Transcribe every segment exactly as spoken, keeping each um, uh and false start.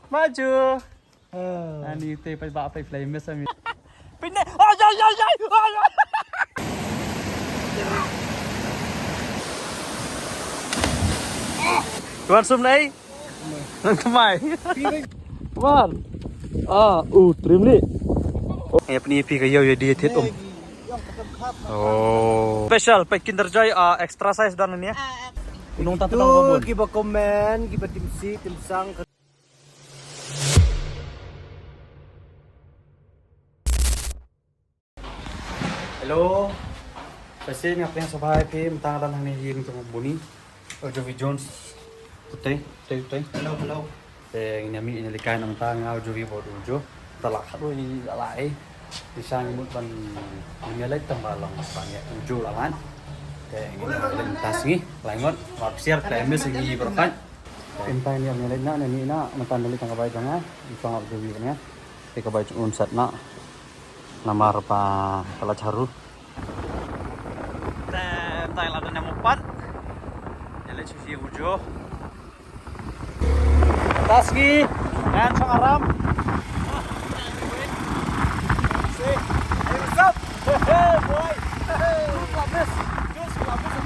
Maju. Ani te pa ba pa play miss ami. Pine. Ay, ay, ay, ay, ay, ay. Tuan sum nei. Nang kemai. Wan. Ah, uh, trim ni. Eh, pini pi ka yau ya diet hit um. Oh. Special pa Kinder Joy, ah, extra size dan ni ya. Unong ta tong babun. Kiba komen, kiba timsi, timsang. Hello. Pasi nga pdeng sabai phi, mynta nga dang hangne hi jong u Buni. U Jovi Jones. Utei, utei, utei. Hello, hello. Te ngi mih ngi lykai na mynta nga u Jovi bad u Jo. Te la khatduh ngi la ai. Te sha ngi mut ban ngi leit tang ba long ban ïa u Jo la wan. Te ngi leit mynta sngi, lai ngut, ba psiar te miss ngi baroh khat. Te mynta ngi ïa leit na, ngi na, mynta ngi leit tang ka bai jong nga, ngi tang u Jovi kane. Te ka bai jong un sat na. Namar ba ka la charu. Te mynta la don ïa u pat. Ïa leit shu hi u Jo. Mynta sngi ngan shong aram. Hey, what's up? Hey, hey, boy. Hey, what's up, miss? Just what's up, miss?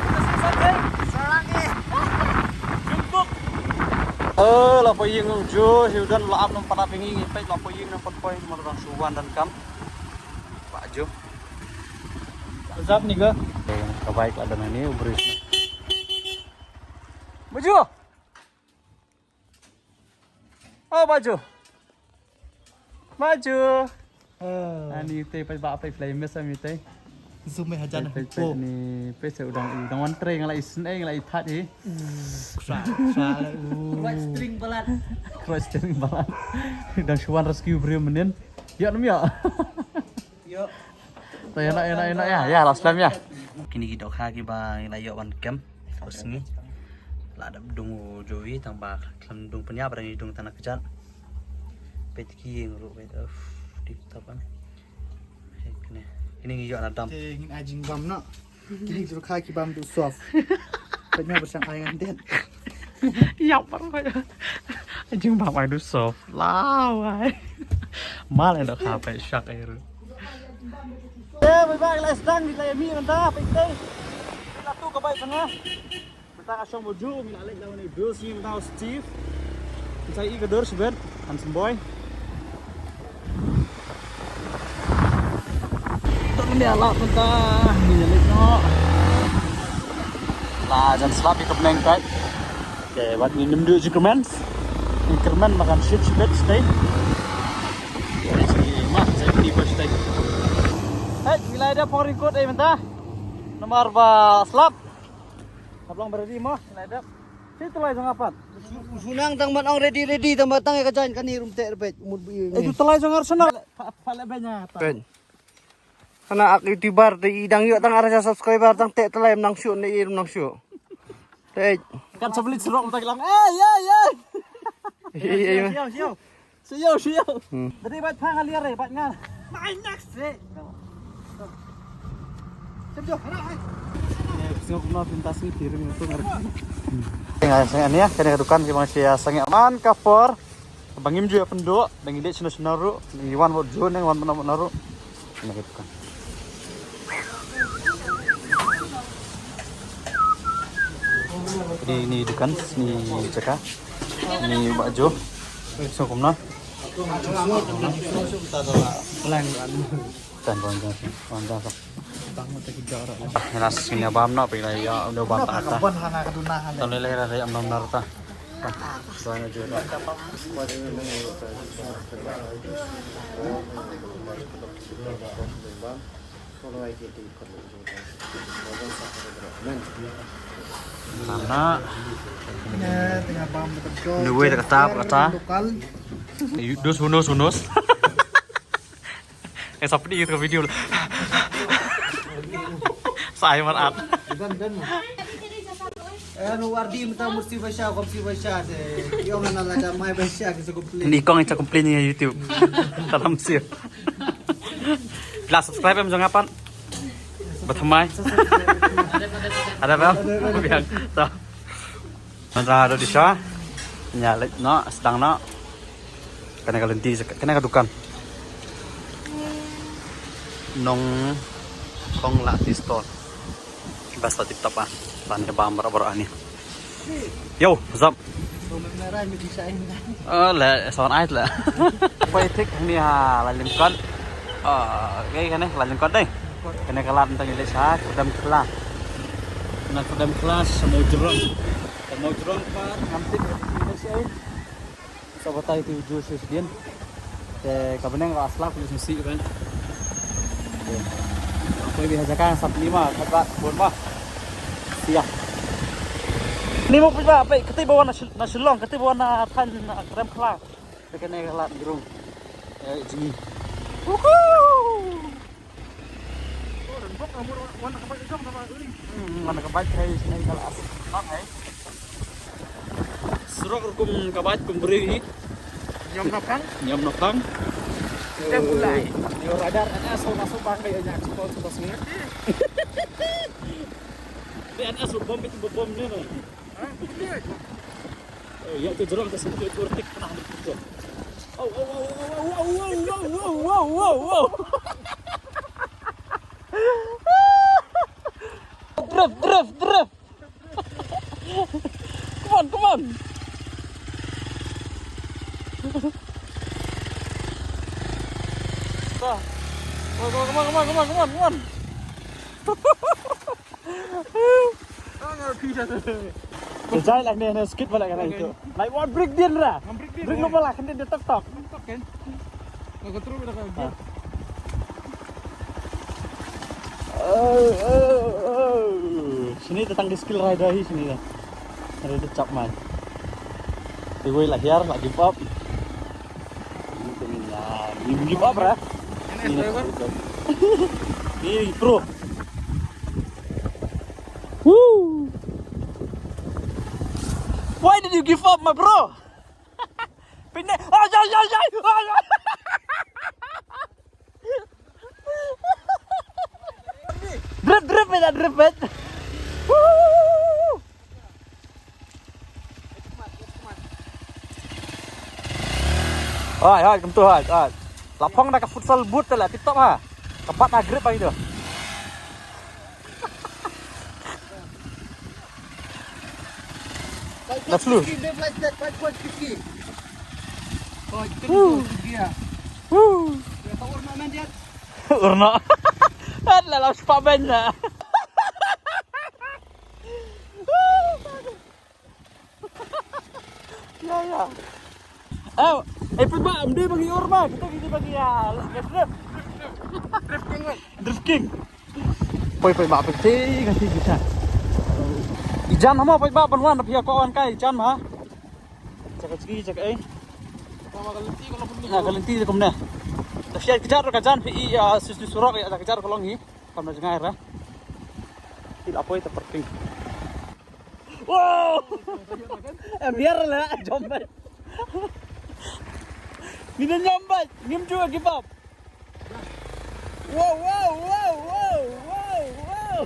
Wanna say something? Sarang eh. Jungkook. Eh, la poi ïing u Jo, hi u don la ap nang pat ap ïing, ngi peit la poi ïing nang pat poi, mar dang shu wan dang kam. Ba Jo. Zap ni ga. Eh, ka bai ka dang ni u bris. Maju. Oh, Maju. Maju. Ani te pa ba pa play miss ami te. Zoom eh hajan. Pe pe ni pe se u dang u dang wan trei nga la isen eh nga la ithat eh. Kra kra. Right string balat. Right string balat. Dang shu wan rescue briew mynnin. Ïa nam ïa. Ïa. Te ïa na ïa na ïa na ïa ïa la slem ïa. Kine ki dohkha kiba ngi la ïoh ban kem. Bad sngi la dep dung u Jovi tang ba khlem dung pynïap, dang ïa dung tang na kjat. Peit ki ïing ruh peit. Uff, tip top kan. Kine kine ngi ïoh na dam. Te ngin ai jingbam noh. Kine ki dohkha ki bam duh soft. Peit ma ba shang ai ngan den. Ïap ba ba. Jingbam ai duh soft. Lawai. Mal ai dohkha peit shak ai ruh. Eh, bye bye, la sdang, la mi ngan da peit tei. La tu ka bai sana. Mynta ka shong ba ju, ngi la leit la wan i Bill, ngi mynta u Steve. Ngi sa i ka dur shibit, handsome boy. Tang ngi la mynta, ngi la leit noh. La jan slap i ka bneng kai. Okay, bad ngi nym duh jingkyrmen. Jingkyrmen makan shit shibit stay. Ma, sa i ba stay. Hey, ngi la da pori kot eh mynta. Namar ba slap. Hap long ba ready mo, lai dep. Shi tylai jong nga pat. Sunang tang ban ong ready ready tang ba tang ïa ka jain kane rum te repet. Umut bu. Eh, tu tylai jong nga sana. Pha pha le banya ta. Pet. Hana ak YouTuber te i dang ïoh tang ar hajar subscriber tang te tylai mynta shu ne i mynta shu. Te. Kan sa beli serok mynta ki long. Eh, ya ya. Iya iya. Siap siap. Siap siap. Hmm. Tadi bait phang alia re bait ngan. Mai next re. Siap jom. Sngok kumno pintas ni kirim itu ngerti. Tengah sengak ni ya, kena dukan ki bang sia sengak man ka por. Bang im ju ya penduk, bang ilik sena sena ru, bang iwan bot ju neng wan bena bena ru. Kena dukan. Jadi ini dukan, ini jaka. Ini baju. Sngok kumno. Tan wan jang, wan jang. Ngi la sngewbha bam noh phi la ïa u ban ta ta. Tam lei lei la ïa nom nar ta. Wan ju ta. Nana. Ni wei ta kata, kata. Dos unos unos. Eh, sa pdi ka video. Sa ai mar at. Eh, anu Wardi mynta mesti baca, kau mesti baca deh. Yang mana lah damai baca ke sa complain. Ni kong sa complain ïa YouTube. Salam sir. Phi la subscribe em jong nga pat? Ba thymmai. Ada bel? Biang. To. Mynta haduh disa. Ïa leit noh, sdang noh. Kane ka lynti, kane ka dukan. Nong Kong La Tea Stall. Best la tip top ah. Ban ka bam baroh baroh ani. Yo, what's up? Oh, le, son ai le. Poi thik ni ha, la lim kot. Ah, okay, kane la lim kot dei. Kane ka lad tang le sa, kedam kla. Na kedam kla, semua jerong. Semua jerong pa, ngam thik ni sa ai. Sa batai tu ju shisdien. Te ka bneng ka slap ju si kan. Te. Poi bih ha jaka sap lima, khat ba, bun ba. Siap. Ni mo phi ba, phi kati ba wan na Shil-, na Shillong, kati ba wan na than, na Krem Khla. Te kane ka lad grung. Eh, jngi. Woohoo! Hmm, wan ka bike hai sini ka la asuk. Bang hai. Surok rukum ka bike kum briew hi. Nyam na phang. Nyam na phang. Te pulai. Yo radar ana so na so bang kaya nya chipol chipol sini. Te ana so bom itu bom ni no. Ha? Pulai. Eh, ya tu jerong ka sini tu tik pernah ni tu. Au, au, au, au, au, au, au, au, au, au, au. Drift, drift, drift. Come on, come on. Come on, come on, come on, come on, come on. Jai lah ni, ni skit balik kan itu. Like what break din ra. Break lu balik kan dia tok tok. Tok kan. Kau terus dah kau. Oh, oh, oh. Sini datang di skill rider hi sini dah. Rider Chapman. Di wei lah hiar lah give up. Ini tu ni lah. Ini give up ra. Ini pro. Woo! Why did you give up, my bro? Pindah. Ay, ay, ay, ay, ay, ay. Drip, drip, mate, drip, mate. Woo! Hai, hai, kumtu hai, hai. La phong da ka futsal boot te la tip top ha. Ka bat ha grip ha itu. Dah flu. Woo. Woo. Urna. Kan la la sepak ben na. Ya, ya. Oh, eh, pun ba, mde bagi urma, kita kita bagi ya, drift. Drift king, weh. Drift king. Poi, poi, ba, poi, ti, ganti kita. Ijan hama, poi, ba, ban wan, tapi aku wan kai, ijan ma. Cakap cakap, cakap, eh. Sama ka lynti, kalau pun. Nah, ka lynti kumne. Tapi ya, kejar ka jan, pi, ya, sus di surok, ya, kejar ka long hi. Kam na jngai ra. Til apoi ta parking. Wow! Em biar la jombat. Ni dah jombat, ngim juga give up. Wow, wow, wow, wow, wow, wow.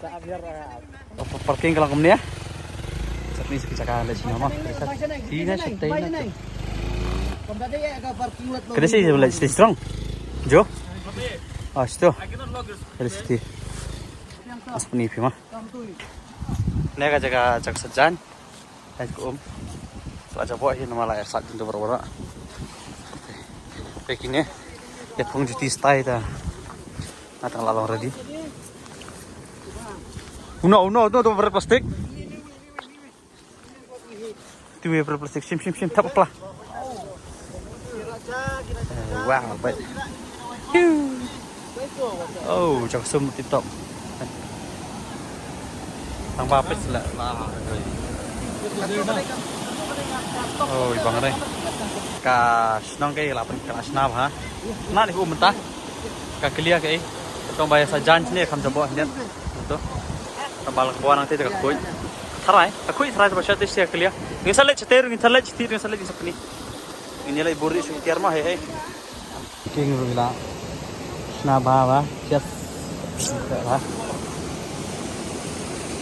Tak biar ra. Parking ka long kumne. Sat ni siki jaka le sini ma. Ti na sat na. Kada si le sini strong. Jo. Ah, sto. Kada si ti. As puni phi ma. Ne ka jaka jaka sajan. Ai ko um. Sala jabo hi nama la sat jin tu baroh baroh. Packing eh. Ya phong juti stai ta. Natang la long ready. Uno, uno, uno, tu berat plastik. Tu berat plastik, sim, sim, sim, tap pla. Eh, wow, baik. Hiu. Oh, jaka sum tip top. Tang ba pes la. Oh, ibang re. Ka shnong ke la pen ka shnab ha. Na ni u mynta. Ka clear ke. Tong ba ya sa jan ne kam jabo hyndet. Tu. Tang ba la ka nang te ka khuid. Tharai, ka khuid tharai ba sha te sia clear. Ngin sa leit chater, ngin sa leit chiti, ngin sa leit sapni. Ngin ïa leit buri shu tiar ma hei hei. King ruh la. Shna ba ba. Yes. Ba.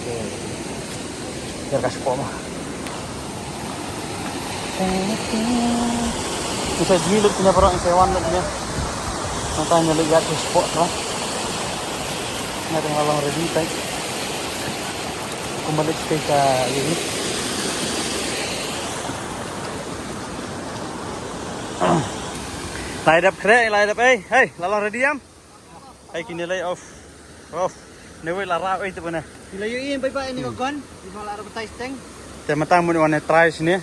Okay. Tiar ka shpo ma. Ngi sa jngi lut kine baroh, ngi sa wan lut kine. Nangta ngi leit ïaid sha spot noh. Ngi dang la long ready tai. Kumba leit sha ïing. Lai dep khreh, lai dep ei. Hei, la long ready ïam? Hei kine lei off. Off. Ne wei la rau ei tu bane. Ila yu in bye bye ni ko kon. Iba la advertise teng. Te mata mun wan ne try sini.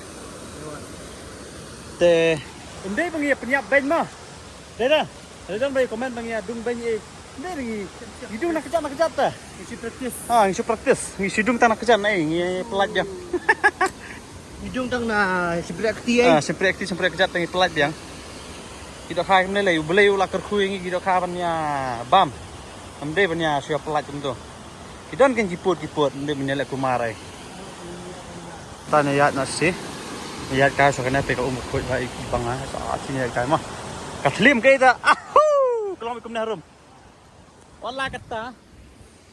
Te um dei ba ngi pynïap beiñ ma. Dei da. Dei da ba comment ba ngi dung beiñ ei. Um dei ba ngi. Ngi dung na kjat na kjat ta. Ngi shu practice. Ah, ngi shu practice. Ngi shu dung ta na kjat na ei. Ngi pynlait biang. Ngi dung tang na shympriah kti ei. Ah, shympriah kti, shympriah kjat ta ngi pynlait biang. Ki dohkha kumne lei, U Blei u la kyrkhu ïa ngi ki dohkha ban ïa bam. Ym dei ban ïa shu ïa pynlait kumto. Ki don kein ki pud ki pud, ym dei ban ïa leh kumar ei. Ta ne ïaid na shi. Ïaid kai sha kane peit ka um ka khuid ba i bang ha. Sa shi ne ïaid kai ma. Ka thlim kai ta. Ahu! Ka long kumne harum. Wala kata.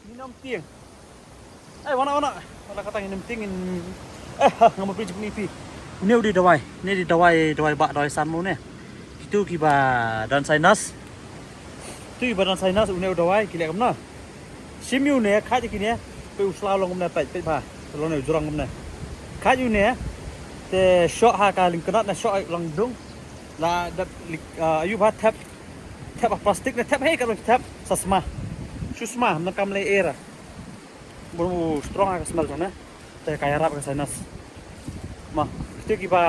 Ni nam tieng. Eh, wana, wana. Wana kata ngi nam tieng in. Eh, ha, ngam phi jip ni phi. Une u dei dawai. Une dei dawai, dawai ba, dawai san mo une. Kitu kiba don sinus. Tu kiba don sinus, une u dawai, ki leh kumno. Shim ïa une, khat ïa kine, peit u slaw long kumne, peit, peit bha. Long ne u jrong kumne. Khat ïa une, te shoh ha ka lyngknot ne shoh ha long dung. La dep lik, ah, ayu bha thep. Thep ha plastik ne thep, hei ka long thep. Sa sma. Shu sma, nang kam lei era. Bun u strong ha ka smell jong ne. Te ka ïarap ka sinus. Ma, kito kiba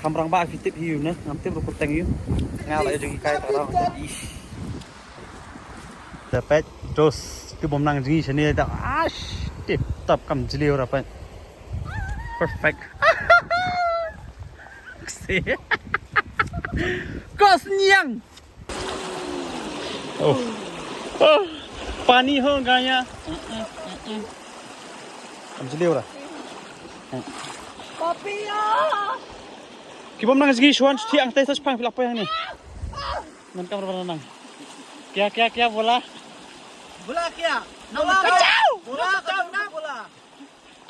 kham rangbah phi tip hi ïa u ne. Ngam tip ruh kyrteng ïa u. Nga la ïa jong ki kai ta rang. Ish. Te peit, dos. Kito bym nang jngi shane ta. Ash, tip top kam jylliew ra peit. Perfect. Kos niang. Oh. Oh. Pani ho gaya. Kam jylliew ra. Papi ya. Ki bym nang jngi shuan, shuti ang tai sa shipang phi la poi hangne. Nang kam ra nang. Kya, kya, kya bola? Bola kya? Bola. Bola, bola.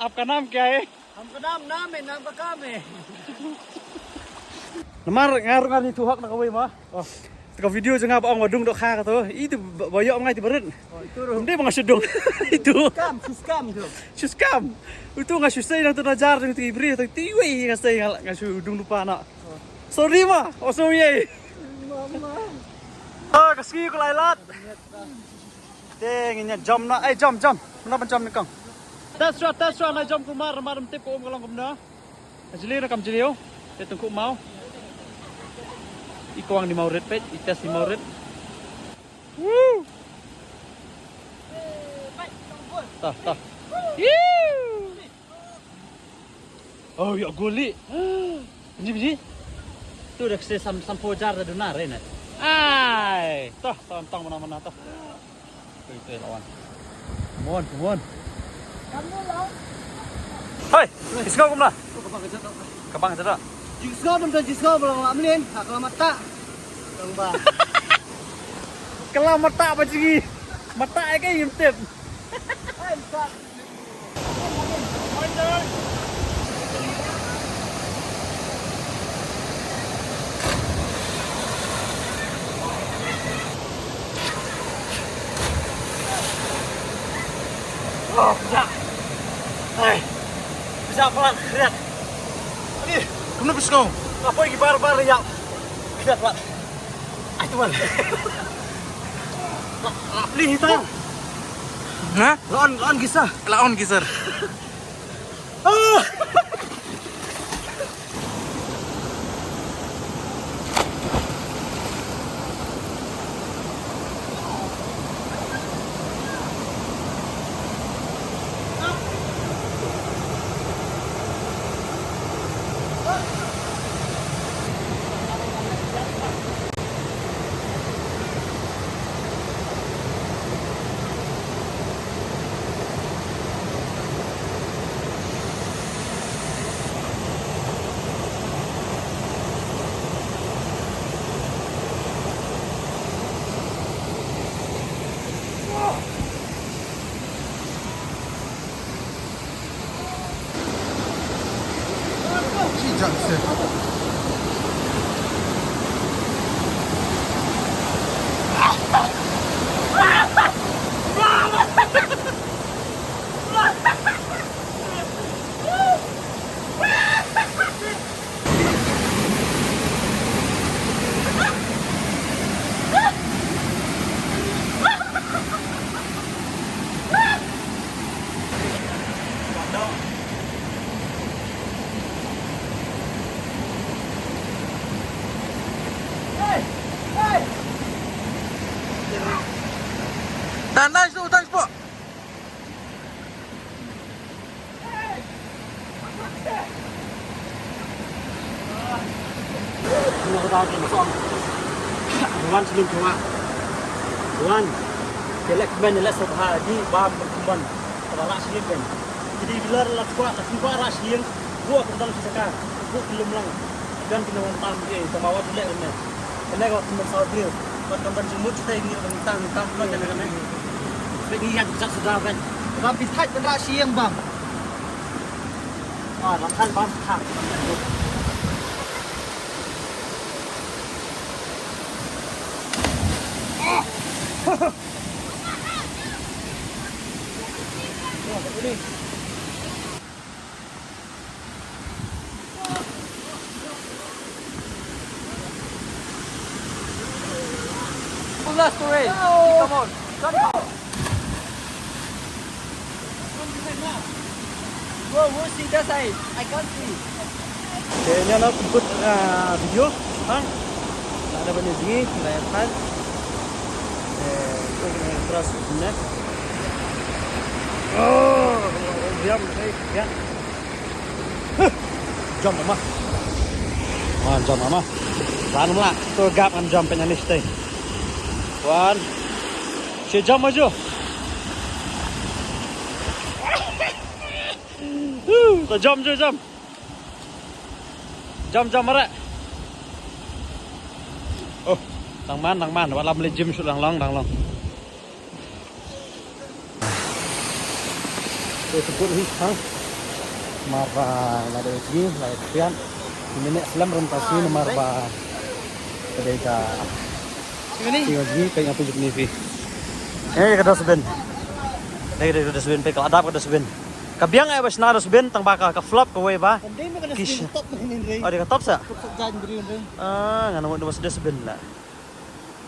आपका नाम क्या है? हमका नाम, नाम है, नाम का काम है। Namar nga ruh nga ri tu hok na kawei ma. Oh. Te ka video jong nga ba ong ba dung dohkha kato. Itu ba, ba ïoh ngai ti barit. Oh, itu ruh. Ym dei ba nga shu dung. Itu. Kam, shu scam tu. Shu scam. Itu nga shu sei nang tu najar nang tu ibri tu tiwei nga sei nga, nga shu dung lupa na. Oh. Sorry ma. Oh, sorry ei. Mama. Ah, ka sngi ko lai lad. Te ngin ïa jump na, eh, jump, jump. Mano ban jump nyngkong? Test shot, test shot, na jump kumar, mar ym tip ko um ka long kumno. Ka jylliew na kam jylliew. Te tengkuk maw. I kwang ni maw rit peit, i test ni maw rit. Woo! Ta, ta. Woo! Oh, ïa guli. Biji, biji. Tu dah kese sam, sampo jar dah duna re ne. Ai, toh, toh, tong mana, mana toh. Tu, tu lawan. Come on, come on. Hai, isngau kumla. Ka bang jada. Jisngau dum dah jisngau belang mak melin. Ha, kelam mata. Kelam ba. Kelam mata ba jigi. Mata ai ke yim tip. Hai, sa. Oh, pisa. Hai. Pisa palat khriat. Ani, kumno pisa kau? Apa lagi bar-bar ya? Khriat palat. Ai tuan. Lap lih hitam. Ha? Lawan, lawan gisa. Lawan gisa. Ah! Tandai su, tandai su. Wan slim tu wan. Wan. Jelek ben jelek sabha di bam berkumban. Kepala slim ben. Jadi bila la kuat la kuat ras slim. Gua kembang sesaka. Gua belum lang. Kan kena wan tam ke, tama wat lek ne. Kena wat men saw drill. Wat kan ban jumut kita ini orang tam tam pula kan kan. Ini yang jak sudah kan. Tapi tak kena siang bang. Ah, nak kan bang tak. Ini. Pull us to race. Come on. Come on. Bro, who see that side? I can't see. Okay, ini adalah put uh, video. Ha? Tak ada banyak sini, kita yang kan. Eh, itu kena terus benar. Oh, diam, diam. Huh. Jump mama. Wan jump mama. Wan mla. To gap ngan jump pynyanis te. Wan. Shi jump maju. Huh, to jump ju jump. Jump jump mara. Oh, tang man tang man. Wala mle gym shu lang long lang long. Te tebut hi ha. Mar ba la dei ki la pian. Ini ne slem rem tasi mar ba. Ka dei ka. Ini. Ti wajib pe ngapu jep ni pi. Eh ka dustbin. Dei dei dustbin pe ka adap ka dustbin. Ka biang eh ba shna dustbin tang ba ka ka flop ka wei ba. Kish. Oh dei ka top sa. Ah ngan ngut dustbin la.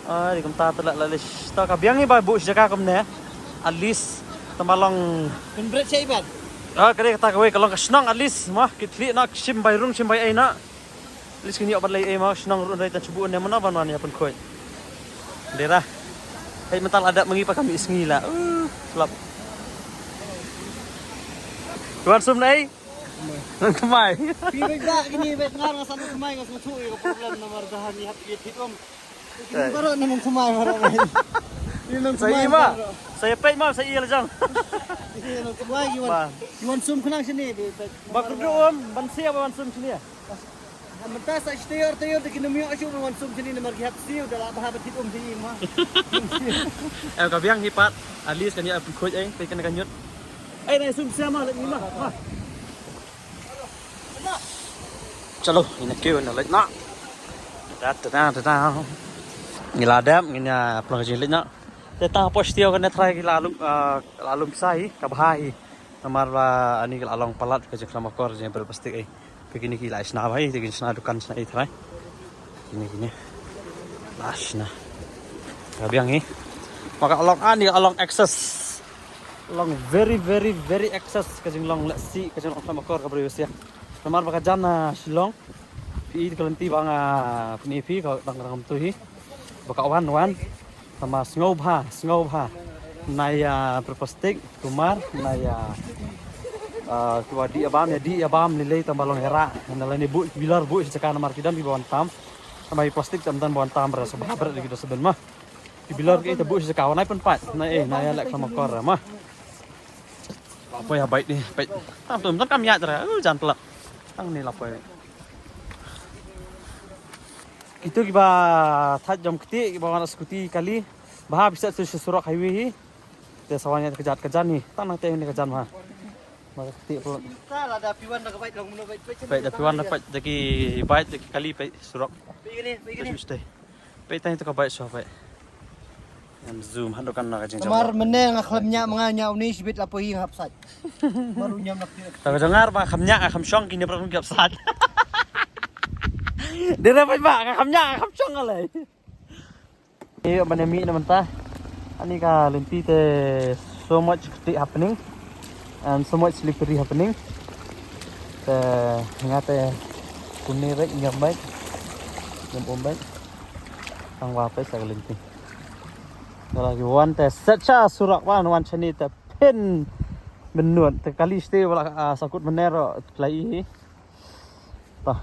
Ai, di kumta te la la list. Ta ka biang hi ba buh jaka kumne. At least tang ba long. Kun bret shei ban. Ah, kare kata kawei ka long ka shnong at least mah ki thli na shim bai rung shim bai ai na. At least kini obat lai ai mah shnong run rai tan chubu ne mana ban wan ya pun koi. Dera. Hei mental adap mengi pa kami isngi la. Uh, lap. Tuan sum nai. Nang kemai. Pi bai ba kini bai ngar ngasan kemai ngas ngathu ya problem nomor dahan ni hap ki thit om. Ini baru ni nang kumai baru ni. Ini nang kumai. Saya ma. Saya pek ma saya iya lejang. Ini nang kumai iwan. Iwan sum kenang sini di. Bak kerdu om ban sia ban sum sini ya. Mentah sa istiar tiar di kini miok asyik iwan sum sini nomor gihat siu dalam bahasa betit om sini ma. Eh ka biang hipat. Alis kan ya pun khuj eh pe kan kan nyut. Eh nai sum sia ma lagi ma. Ma. Chalo, ina kiew ina leit noh. Da da da da da. Ngi la dep ngin ïa pynlong ka jingleit noh. Te tang hapoh shtiew kane trai ki la lum, ah, la lum sa hi ka bha hi. Namar ba ani ki la long palat ka jingkhlam akor jingbriew plastik ei. Phi kine ki la shna bha hi te ki shna dukan shna ei trai. Kine kine. La shna. Ka biang hi. Ma ka long ani ka long excess. Long very very very excess ka jinglong lehse ka jinglong khlam akor ka briew sia. Namar ba ka jan na Shillong. Phi i ka lynti ba nga pyni phi ka dang dang tu hi. Ba ka wan wan. Tama sngewbha sngewbha. Na ïa plastik tumar na ïa, ah, kiwa dih ïa bam ïa dih ïa bam lei lei tama long ïa rah. Na la ni buh bilar buh shi jaka namar ki don kiba wan tam. Tama ïa plastik tam don ba wan tam ra sngewbha bret da ki dustbin ma. Ki bilor ki te buh shi jaka wan ai pynpait na eh na ïa leh khlam akor ma. La poi ha bike ni peit. Tam tum tam kam ïa tra u jan tlak. Tang ni la poi. Kitu kiba thait jam kti kiba wan scooty kali. Ba ha biset su surok highway hi. Te sawan ïa ka jat ka jan ni. Tang nang te ni ka jan ma. Ma ka kti plo. Sa la da piwan da ka bait long mano bait. Peit da piwan da peit da ki bait da ki kali peit surok. Peit kane, peit kane. Peit tang ito ka bait so peit. Ngan zoom haduh kan na ka jingjia. Mar mene nga khlem nya ma nga nya uni sibit la pohi nga hap sat. Mar u nyam na kti. Ta ka jangar ba kham nya kham shong kine pra ki hap sat. Dere peit ba nga kham nya kham shong alai. Ïa, ban ïa mih na mynta. Ani ka lynti te so much kti happening and so much slippery happening. Te nga te kuni rek nyam bai. Nyam um bai. Tang wa pe sa ka lynti. Kala ki wan te set cha surak wan wan chani te pin menut te kali sti wala, ah, sakut menero klai i. Ta.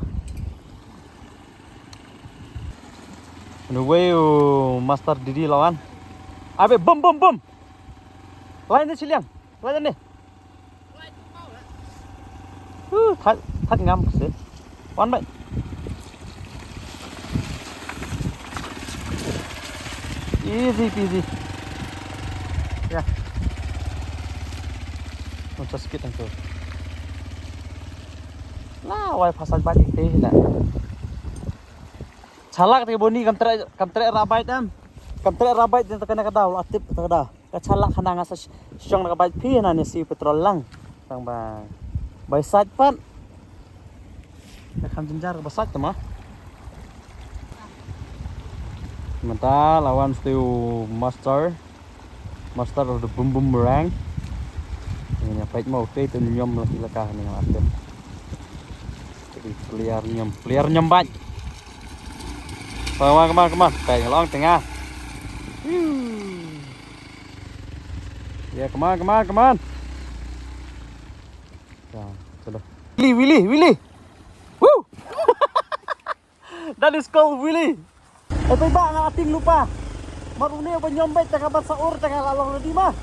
Anyway, u master Didi lawan. Abe bum bum bum. Lain ni chiliang. Lain ni. Uh, that that ngam se. Wan bai. Easy peasy. Ya. Muchas kit ang tu. La wai pasal balik deh la. Chalak te boni kam trek kam trek rabai dam. Kam trek rabai dam ta kane ka daw la tip ta ka daw. Ka chalak hana nga sa sh- shong na ka bike phi hana ne si petrol lang. Tang ba bai sat pat. Ka kham jinjar ba sat tama. Mynta lawan stu master. Master of the boom boom rang. Ini apa mau ke itu nyom lagi laka ni ngate. Jadi player nyom, player nyom bike. Come on, come on, come on. Kae ngelong tengah. Whew. Yeah, come on, come on, come on. Ya, chalo. Willy, Willy, Willy. Woo! That is called Willy. Eh, pei ba nga ating lupa. Mar une ba nyom beit ta ka bat sa ur ta ka la long ready ma.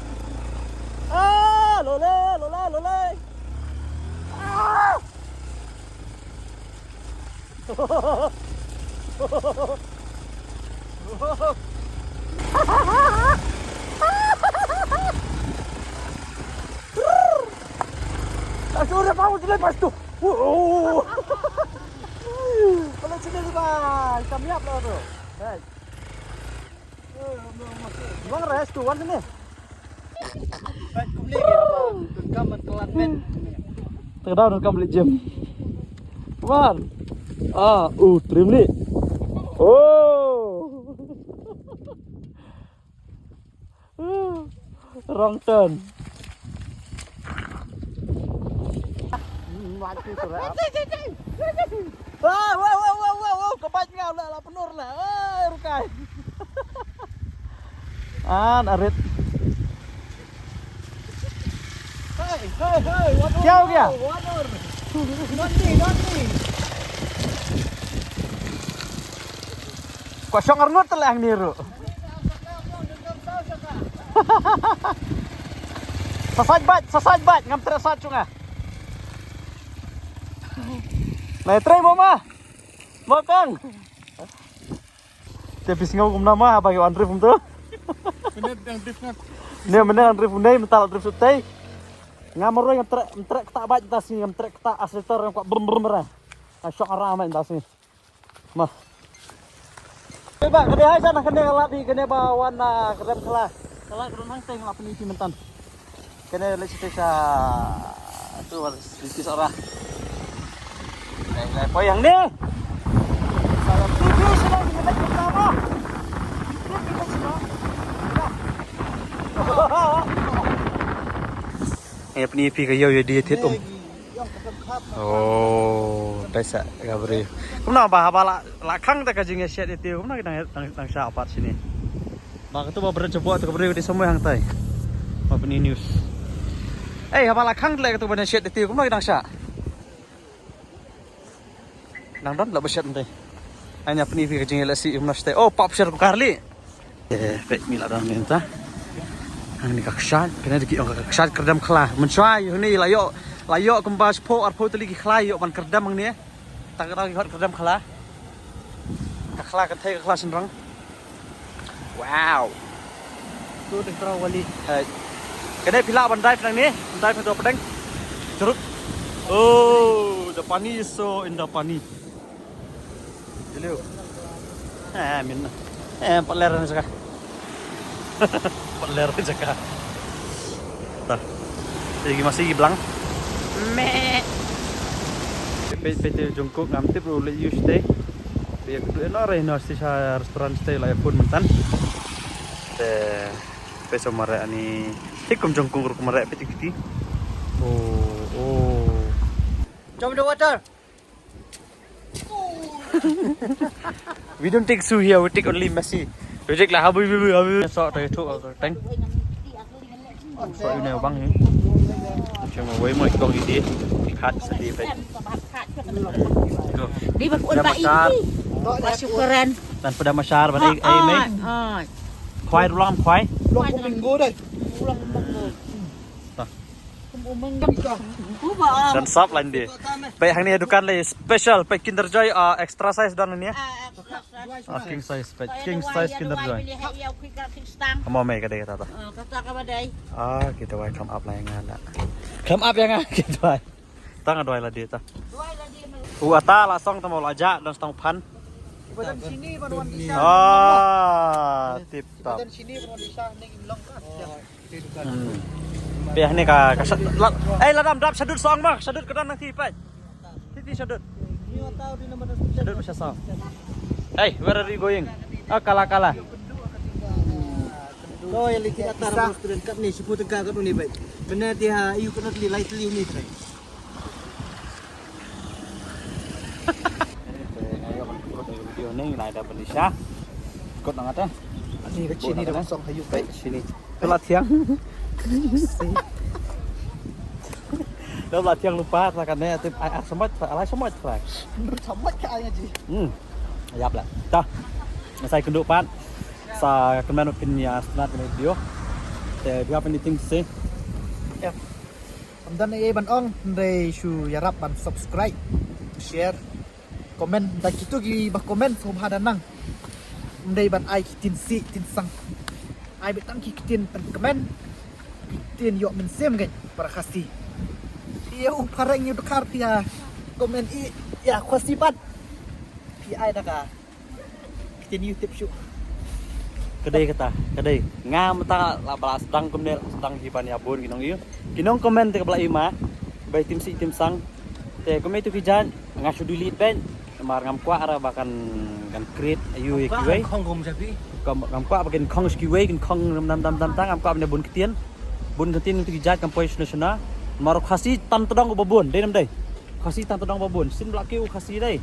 Ah, lole, lole, lole. Ah! Asu udah mau jelek pas tu. Wow. Kalau sini tu bang, kami apa tu? Hey. Bang rest tu, wan sini. Tengah dah rekam beli jam. Wan. Ah, uh, trim ni. Oh. Wrong turn. Mati sudah. Ah, wow, wow, wow, wow, wow, ka bike nga la, la penur la. Ah, rukai. An arit. Hey, hey, hey, what? Kya ho gaya? What? Not me, not me. Kwah shong arngut te lang ni ruh. Sa sait bait, sa sait bait, ngam treh sait shong ah. Lai treh mo ma. Mo kong. Te phi sngew kumno ma haba ki wan drift kumto. Pynban dang drift ngat. Ne mynne dang drift ne mynta la drift sutei. Nga marwei ngam treh, ngam treh kata bait mynta sngi, ngam treh kata accelerator, ngam kwah brum brum ra. Nga shong ara ma mynta sngi. Ma. Ba kane hai sa na kane ka lad hi kane ba wan na ka rem kala. Ka lad ka don hangtei nga la pyni phi mynta. Kane leit shatei sha tu ba leit sha Sara. Leit leit poi hangne. Sa la tu tu sha la ni leit sha la. Ïa pyni phi ka ïew ïa die thied um. Oh, dei sa ka briew. Kumno ba haba la la khang ta ka jingïashet ïa tiew kumno ki dang dang dang shah pat shini. Ba katu ba bret jabok tu ka briew ka dei samoi hangtai. Ba pyni news. Eh, haba la khang tleh katu ban ïashet ïa tiew kumno ki dang shah. Nang don la ba shet nte. Anya pyni phi ka jingïalehsih kumno shet. Oh, pap sher ku karli. Eh, peit mi la don mynta. Hangne ka kshaid, kane dei ki ong ka kshaid kyrdem khla. Mynshuwa ïa une la ïoh, la ïoh kumba shiphew arphew tylli ki khla ïoh ban kyrdem hangne. Ta ka dang ki hot kyrdem khla. Ka khla kynthei ka khla shynrang. Wow. Tu dei tro wali. Hai. Kane phi lah ban dive nangne, ban dive na to pdeng. Truk. Oh, the pani is so in the pani. Hello. Eh, min. Eh, pat ler na jaka. Pat ler na jaka. Ta. Te ki masi ki blang. Me. Peit, peit te Jungkook, ngam tip ruh leh use te. Te ïa ka duh ïa no re no sti sha restaurant te la ïa phone myntan. Te peit sa mareh ani. Thik kum Jungkook ruh mareh peit kiti. Oh, oh. Jump in the water. We don't take Sue here, we take only Messi. We take la habu habu habu. So to tu tang. So you know bang ni. Cuma wei mo ikong idi. Ikat sedih peit. Go. Di bak un Dah ba masyar. Ini. Masuk keren. Dan peda masyar ba ai ai mei. Ah. Khwai rulang khwai. Long pun minggu deh. Long pun minggu. Ta. Dan sap lain dia. Peit hangne dukan leh special, peit Kinder Joy, ah, extra size don ni. Ah, king size, peit king size Kinder Joy. Amo mei ka dei kata ta. Ah, kita wai climb up lah ïa nga. Climb up ïa nga kita wai. Tang doi la dei ta. U ata la song tamo la ja don stong phan. Badan sini baru wan bisa. Ah, tip top. Badan sini baru wan bisa ning long. Hmm. Peh ni ka, ka sha-, la, eh, la dam dap shadut song ma, shadut ka dam nang ti pai. Ti ti shadut. Shadut ba sha song. Hey, where are you going? Ah, kala kala. Ko ya liki atar mo student kat ni, sipu tengka kat ni bai. Benar dia, you cannot li lightly ni bai. Video ni lai da ban di sha. Kot nang ata. Ani ka chini da song hayu bai chini. Pela thiang. Dah pela thiang lupa sa kan ne tip ai ai samat ai samat sa. Samat ka ai ngaji. Hmm. Yap lah. Dah. Masai kenduk pat. Sa kemen pin ya start video. Te do you have anything to say? Yep. Ym don ei ban ong, hynrei shu ïarap ban subscribe, share, comment, da kitu ki ba comment sngewbha da nang. Ym dei ban ai ki ktien sih ktien sang. Ai beit tang ki ktien pynkmen, ki ktien ïoh mynsiem kein para Khasi. Ïa u phareng ïa u dkhar phi ïa comment ïa Khasi pat. Phi ai da ka Ktien ïa u tip shuh. Ka dei kata, ka dei. Nga mynta la ba la sdang kumne, sdang hi ban ïa bun ki nong ïa u. Ki nong comment te ka ba la i ma. Ba i tim sih tim sang. Te kumne tu ki jan, nga shu delete ben. Namar ngam kwah ra ba kan, kan create ïa u ïa kiwei. Khong kum jabi. Ngam, ngam kwah ba kan khong sha kiwei, kan khong dam dam dam dam, ngam kwah ban ïa bun ktien. Bun ktien tu ki jait kam poi shna shna. Namar Khasi tang tdong ba bun, dei nam dei. Khasi tang tdong ba bun. Sien ba la kiew Khasi dei.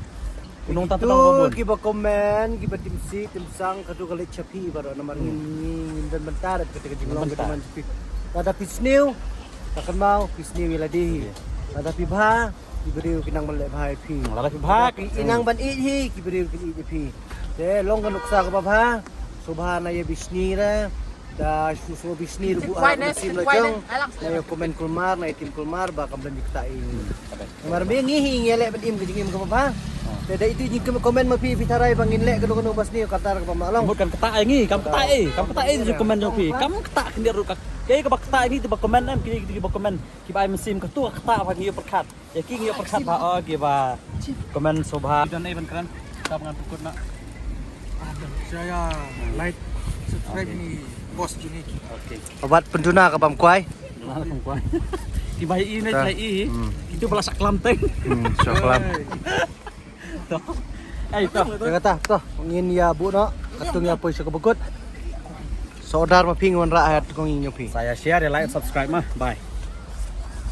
Nong tang tdong ba bun. Ki ba comment, ki ba tim sih, tim sang, katu ka leit sha phi baroh namar ngin, ngin don bynta da kata ka jinglong ka jingman sha phi. Lada phi sniew, ka kynmaw, phi sniew ïa lade hi. Lada phi bha, ki briew ki nang ban leh bha ïa phi. Lada phi bha, ki nang ban ïeit hi, ki briew ki ïeit ïa phi. Te long ka nuksa kaba bha, sngewbha na ïa bishni ra. Da shu sngewbha bishni ruh buh ha mynsiem la jong. Na ïa comment kulmar, na ïa tim kulmar ba kam don jingktah ïa ngi. Namar me ngi hi ngi leh ban im ka jingim kaba bha. Te da itu jingkmen comment ma phi, phi tharai ba ngin leh kano kano ba sniew, kata kaba ma long. Mut kan ktah ïa ngi, kam ktah ei, kam ktah ei jingcomment jong phi. Kam ktah khyndiat ruh ka. Kaei kaba ktah ïa ngi te ba comment em, kine kine kiba comment. Kiba ai mynsiem katu ka ktah ba ngi ïa pyrkhat. Ïa ki ngi ïa pyrkhat ba, oh, kiba comment sngewbha. Don ei ban kren. Kap ngan pyrkut na. Jaya, like, subscribe ni boss juni. Okay. Obat pynduna ka bam kwai. Pynduna ka bam kwai. Kiba i ne jai i. Itu bala saklam teng. Hmm, saklam. Ei, to. Ïa kata, to. Ngin ïa buh noh. Katto ïa poi sha ka bukut. Sa order ma phi ngan wanrah ha kong ïa phi. Sa ïa share, ïa like, subscribe ma. Bye.